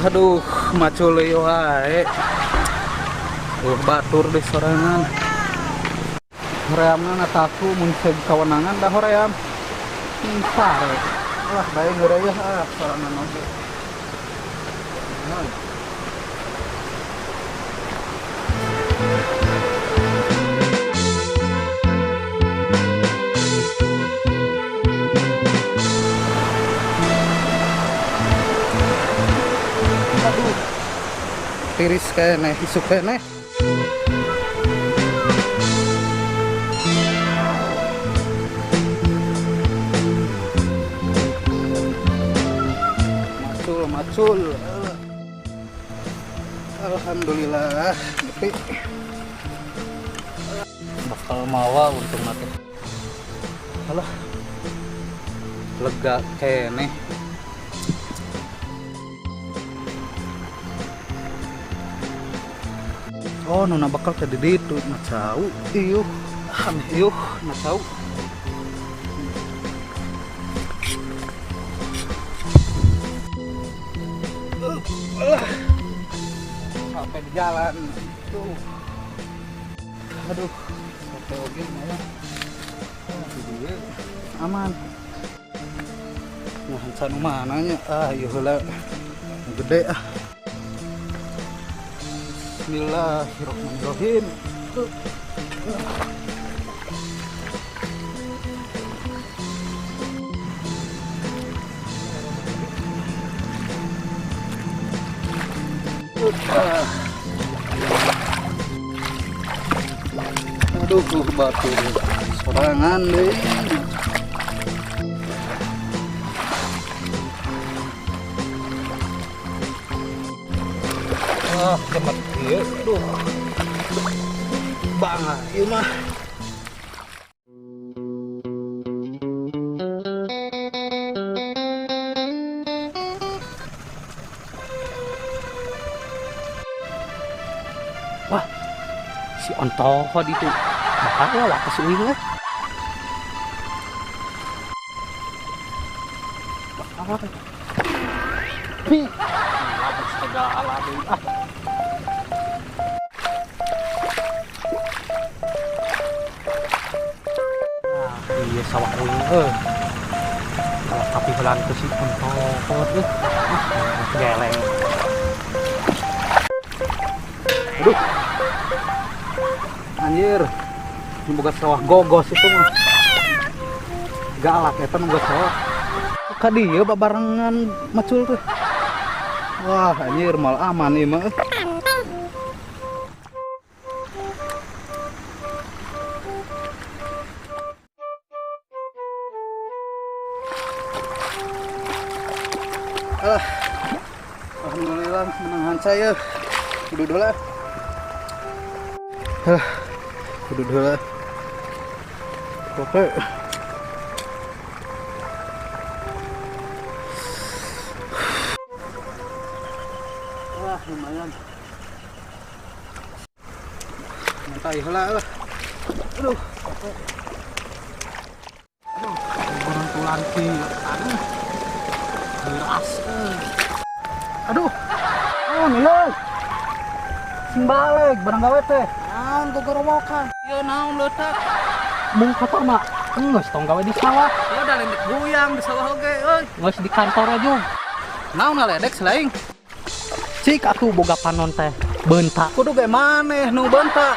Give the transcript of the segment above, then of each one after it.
Aduh, macul ieu wae. Batur deh sorangan. Horeamna nataku mun seg kawenangan da hoream. Sare. Wah, bae ngeureuyeuh ah sorangan oge. Nah. Aduh. Tiris keneh, isuk keneh. Macul, macul. Alhamdulillah, nepi. Bakal mawa untung mati. Alah. Lega keneh. Oh, nona bakal ke ditu macau. Iuh, iuh, macau. Sampai di jalan. Tuh. Aduh, sampai oge lumayan. Oh, di dieu aman. Nah, can mana nya? Ah, ieu heula. Gede ah. Bismillahirrahmanirrahim. Aduh, batu sorangan deh. Ah, cepat ieu. Aduh. Bangga ieu mah. Wah, si ontohod itu bakal wates uing lah. Bakal. Pi. Labet segala deui ah. Ah, iya sawah uing euy. Kalau tapi heula teu si ontohod euy. Ah, geleng. Aduh. Anjir. Nu boga sawah gogos itu mah. Galak eta nu boga sawah. Ka dieu babarengan macul teh. Wah, anjir mal aman ieu mah. Alah. Alhamdulillah menang saya. Kudu heula. Hah. Kudu heula. Oke. Wah, lumayan. Nyantai heula lah. Aduh. Aduh, beruntulan ki tanah. Keras. Aduh. Oh, nilai. Sing balik barang gawe teh. Naon gogorowokan? Ieu naon leutak? Mung kotor mah geus tong gawe di sawah. Ya udah lendek guyang di sawah oge euy. Geus di kantor aja. Naon ngaledek selain? Cik atuh boga panon teh bentak. Kudu ge maneh nu bentak.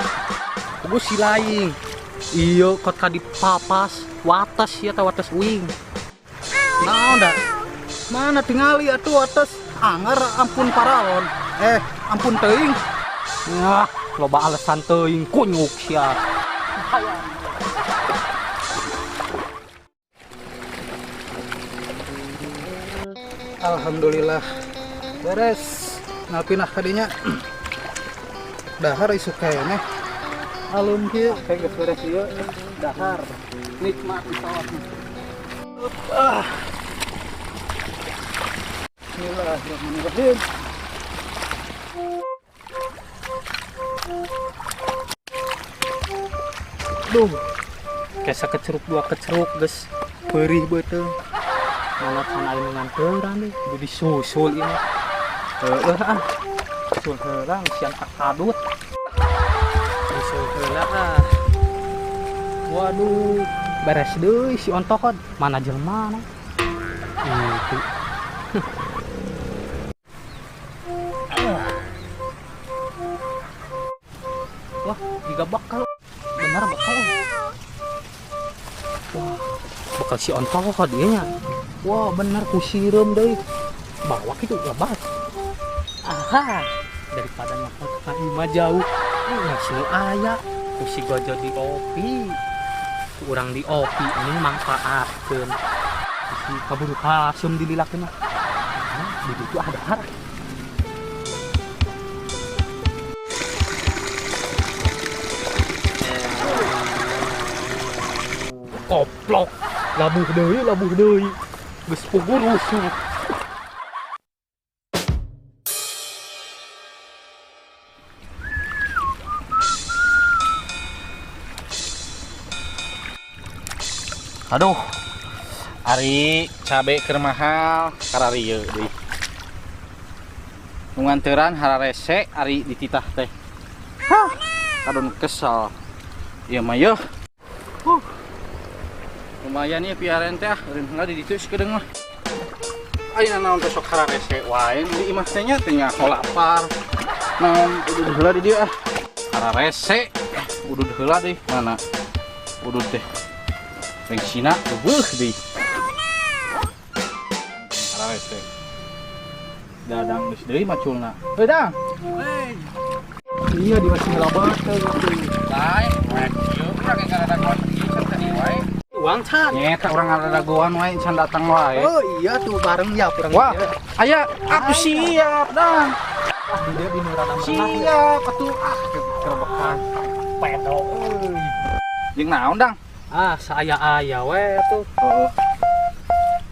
Kudu si laing. Iya kot ka dipapas wates ya teh wates uing. Naon da? Mana tingali atuh wates anger ampun paralon. Ampun teuing. Wah, loba alasan teuing kunyuk sia. Alhamdulillah beres. Nah pindah kadinya. Dahar isuk keneh. Alun kieu kayak geus beres ieu. Dahar nikmat di sawah. Ah. Bismillahirrahmanirrahim. Duh, kayak sakeceruk dua keceruk geus perih beuteung. Nolot sana aing nganteurang deh, kudu disusul ini. Heueuh ah. Usul heula sian kadut. Usul heula ah. Waduh, beres deui si ontokod. Mana jelema na? Itu. Wah, jiga bakal. Bener bakal. Wah, bakal si ontokod ieu nya. Wah, bener ku sireum deui. Bawa kitu lebat. Aha, daripada nyokot ka imah jauh. Nasi nu aya, ku si Gojo di opi. Ku urang di opi ini mangfaatkeun. Si kaburu kasum dililakeun mah. Nah, di ditu ada dahar. Koplok, labuh deui, labuh deui. Geus puguh rusuh. Aduh, ari cabe keur mahal kararieu deui. Nu nganteran hararese ari dititah teh. Hah, kadon kesel. Ieu mah yeuh. Lumayan ieu piaren teh ah, eureun heula di ditu sakedeung mah. Ayeuna naon teh sok hararese wae di imah teh nya teh nyaho lapar. Naon udud heula di dieu ah. Hararese udud heula deui mana? Udud teh. Bengsina eueuh deui. Hararese. Dadang geus deui maculna. Heuh dang. Iya di masih ngelabat teh. Lain, rek ieu urang ge ngaradagoan ieu can tadi wae. Uang can. Nyeta urang ngaradagoan wae can datang wae. Oh iya tuh bareng ya kurang. Wah, aya aku siap dang. Ah, di dia di nurana Siap atuh ah kerebekan. Pedo euy. Jeung naon dang? Ah, saya-aya we tuh. Heeh.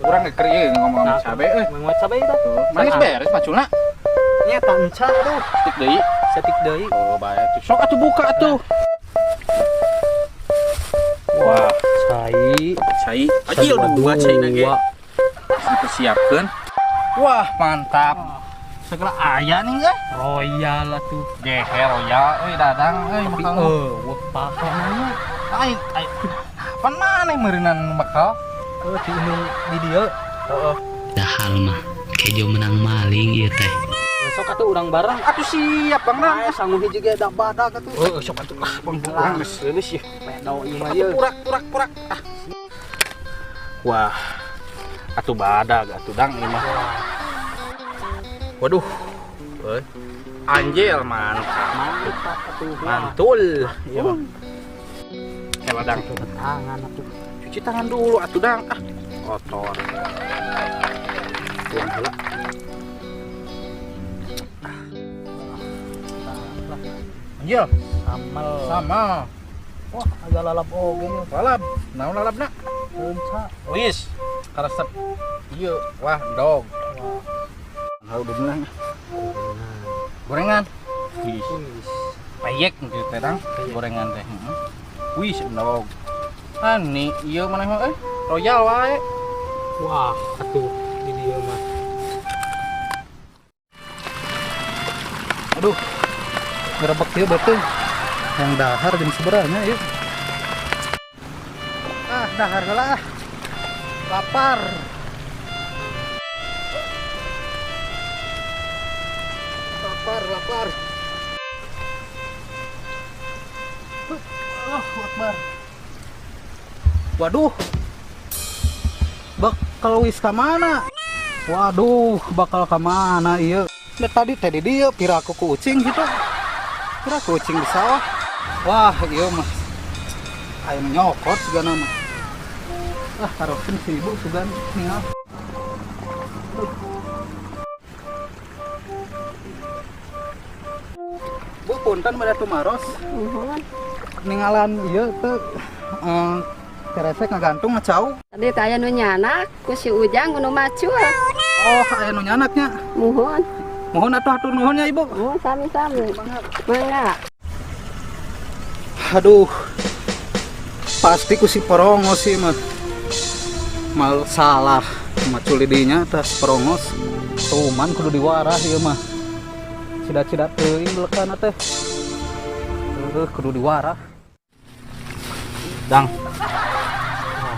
Urang ge keur ieu ngomong Nah, cabe euy. Ngomong cabe itu. Mana geus beres maculna? Nyeta encan tuh. Setik deui. Setik deui. Oh, bae atuh. Sok atuh buka atuh. Wah, Cai. cai. Acil dua cai na ge. Dipersiapkeun. Wah, mantap. Segala aya nih ge. Royal atuh. Gehe royal euy dadang euy Tapi bakal. wah pahalanya. Aing aing pan maneh meureunan bakal. Di indung di dieu. Heeh. Dahal mah kejo menang maling ieu teh. Sok atuh urang bareng. Atuh siap Bang Dang. Ah, sanggup hiji ge dak badak atuh. Heeh, sok atuh ah Bang urang geus leuleus yeuh. Pedo ieu mah Atuh ieu. purak purak purak. Ah. Wah. Atuh badag atuh dang ieu mah. Waduh. Euy. Anjel mantap. Mantap atuh. Mantul. Iya mah. Kela dang. Tangan atuh. Cuci tangan dulu atuh dang. Ah, kotor. Tuang heula. Anjel, Sambal. sama. Wah, aya lalap oge nya. Lalap. Naon lalapna? Enca. Wis, karesep. Ieu, wah, dog. Wah. Udah beunang. Gorengan. Wis. Payek gitu teh dang, gorengan teh. Heeh. Wis, dog. Ani, ieu maneh mah euy, royal wae. Wah, atuh di dieu mah. Aduh. Gerebek ieu beuteung. Yang dahar jeung seberanya ieu. Ah, dahar heula ah. Lapar. Lapar, lapar. Allahu Akbar. Waduh. Bakal wis ka mana? Waduh, bakal ka mana ieu? Da tadi teh di dieu piraku ku ucing gitu. Piraku ucing di sawah. Wah, ieu mah aya nu nyokot sigana mah. Ah, taruhkeun si ibu sugan ningal. Bu, punten bade tumaros. Nuhun. Ningalan ieu teh keresek ngagantung ngacau. Tadi teh aya nu nyanak ku si Ujang nu macul. Oh, aya nu nyanaknya. Muhun. Mohon atuh hatur nuhun nya Ibu. Muhun sami-sami. Mangga. Aduh. Pasti ku si perongos sih mah. Mal salah macul di dinya tas perongos. Tuman kudu diwarah ieu mah. Cida-cida teuing belekan teh. Heuh, kudu diwarah. Dang.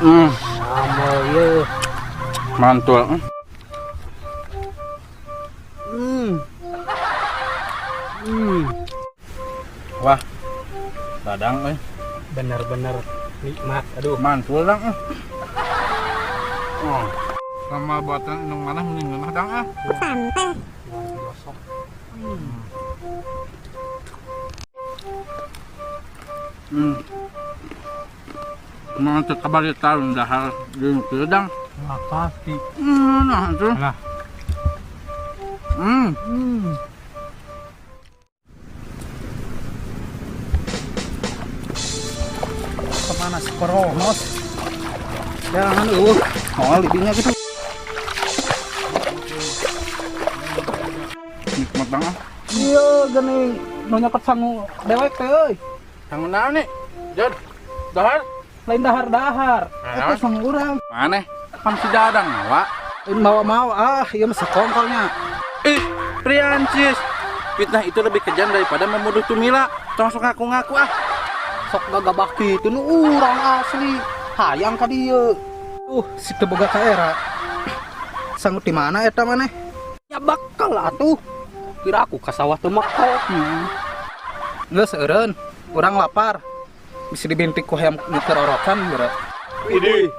Sambal ieu. Mantul. Wah. Dadang euy. Bener-bener nikmat. Aduh. Mantul, Dang. Oh. Sama buatan indung mana mending ngeunah, Dang, ah. Gosok. Mang teu kabari tahun dahar jeung kieu, Dang. Wah, pasti. Nah itu. Nah. Kemana si Kronos? Jangan eueuh, moal didinya gitu. Nikmat banget. Iya, geuning nu nyokot sangu dewek teh euy. Sangu naon nih? Jod. Dahar. Lain dahar-dahar. Naon? Eta sangu urang. Maneh? Pan si Dadang mawa. Lain mawa-mawa ah, ieu mah sakongkolnya. Ih, Priancis. Fitnah itu lebih kejam daripada membunuh Tumila. Tong sok ngaku-ngaku ah. Sok gagabah kitu nu urang asli. Hayang ka dieu. Si teu boga ka era. Sangu di mana eta maneh? Ya bakal atuh. Kira aku ka sawah teu mekok. Geus eureun, urang lapar. Bisa dibintik ku hayam nu keur orokan geura. Idih.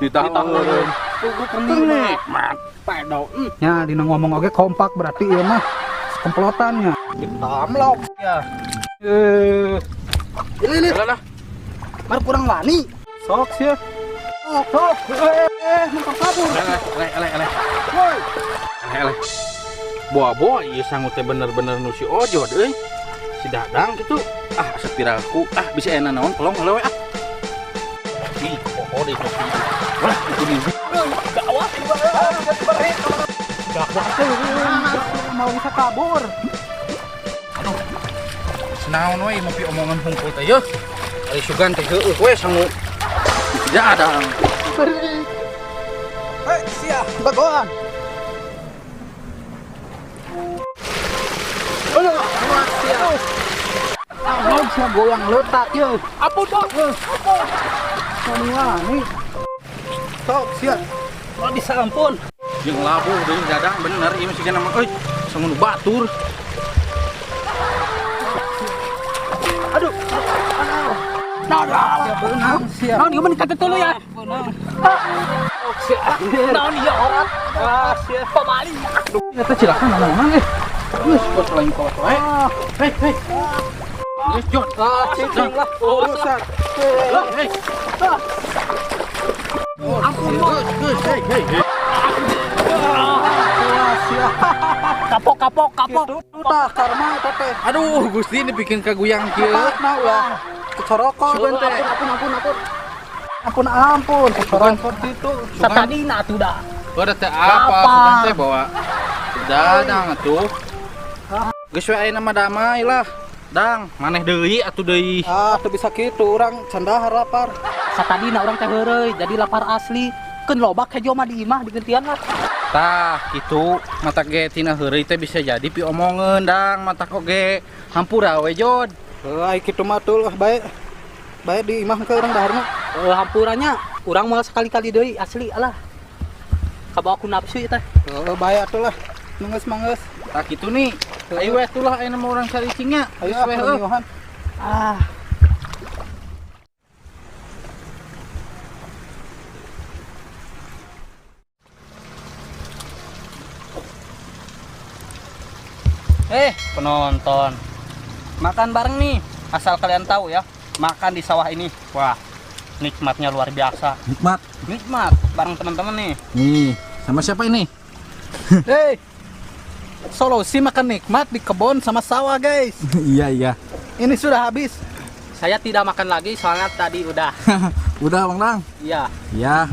Ditahun. Tunggu Nikmat. Pedo. Nya dina ngomong oge kompak berarti ieu mah komplotannya. Ditamlok ya. Eh. Ini Lah lah. Mar kurang wani. Sok sia. Sok, sok. Muka kabur. Eleh, eleh, eleh. Woi. Eleh, eleh. Boa-boa ieu sangu teh bener-bener nu si Ojod euy. Si Dadang gitu. Ah, asa piraku. Ah, bisa enak naon pelong heula we ah. Ih, poho deui kopi. Wah, itu nih. Gawat. Gawat. Mau bisa kabur. Aduh. Senaon we mau pi omongan hungkul teh yeuh. Ari sugan teh heueuh we sangu. Dadang. Hei, sia, bagoan. Aduh, awas sia. Aduh, sia goyang letak ye. Ampun, Bos. Ampun. Semua nih. Sok sia. Oh, bisa ampun. Jeung labuh deui Dadang bener ieu mah sigana mah euy sangu nu batur. Aduh. Nah, Sia beunang sia. naon ieu mah kata tuluy ya. Beunang. Naon ieu orang? Ah, sia. Pamali. Eta cilaka naon eh. Geus bos lain kolot wae. Hei, hei. Geus Jod. Ah, cicing lah. Urusan. Hei. Ampun, Bos. Geus, hei, hei. Wah, sia. Kapok, kapok, kapok. Kitu tah karma eta teh. Aduh, Gusti ini bikin kaguyang kieu. Nah, ulah kecorokot. Sugan teh. Ampun, ampun, ampun. Ampun ampun, kecorokot kitu. Satadina atuh dah. Udah teh apa Apa? sugan teh bawa Dadang atuh. Geus we ayeuna mah damai lah. Dang, maneh deui atuh deui. Ah, teu bisa kitu urang can dahar lapar. Satadina urang teh heureuy, jadi lapar asli. Keun loba kejo mah di imah digentian lah. Tah, kitu mata ge tina heureuy teh bisa jadi pi omongeun Dang, mata oge hampura we Jod. Heuh, ai kitu mah atuh lah bae. Bae di imah ke urang daharna. Eh, hampurannya urang moal sekali-kali deui asli alah. Kabawa ku nafsu ieu teh. Heuh, bae atuh lah. Geus mah geus. Tah kitu nih. Ayo we atuh lah ayeuna mah urang caricingnya. Ayo Geus we ah, heuh. Johan. Ah. Penonton. Makan bareng nih. Asal kalian tahu ya, makan di sawah ini. Wah, nikmatnya luar biasa. Nikmat. Nikmat bareng teman-teman nih. Nih, sama siapa ini? Hei. Solusi makan nikmat di kebun sama sawah, guys. Iya, iya. Ini sudah habis. Saya tidak makan lagi soalnya tadi udah. Udah, Bang Dang. Iya. Ya.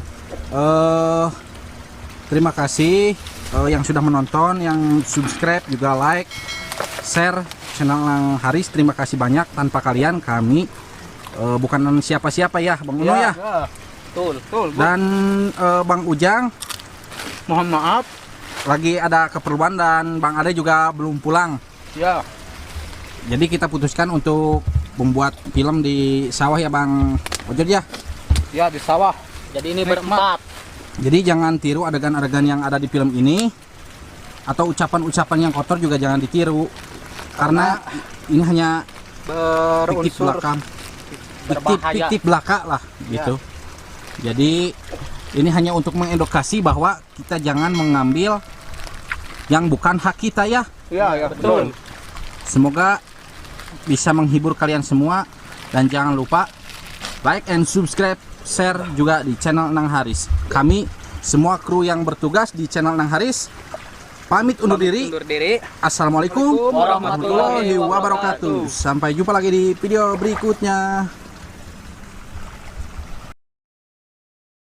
Terima kasih yang sudah menonton, yang subscribe juga like, share channel Nang Haris. Terima kasih banyak. Tanpa kalian kami bukan siapa-siapa ya, Bang Uno ya. Betul. Betul. Dan Bang Ujang, Mohon maaf. Lagi ada keperluan dan Bang Ade juga belum pulang. Ya. Jadi kita putuskan untuk membuat film di sawah ya, Bang Ojod ya. Ya, di sawah. Jadi ini berempat. Jadi jangan tiru adegan-adegan yang ada di film ini atau ucapan-ucapan yang kotor juga jangan ditiru. Karena ini hanya fiktif Berunsur belaka. Fiktif, Berbahaya. fiktif belaka lah gitu. Jadi ini hanya untuk mengedukasi bahwa kita jangan mengambil yang bukan hak kita ya. Ya, betul. Semoga bisa menghibur kalian semua dan jangan lupa like and subscribe, share juga di channel Nang Haris. Kami semua kru yang bertugas di channel Nang Haris pamit undur diri. Undur diri. Assalamualaikum Warahmatullahi warahmatullahi wabarakatuh. Sampai jumpa lagi di video berikutnya.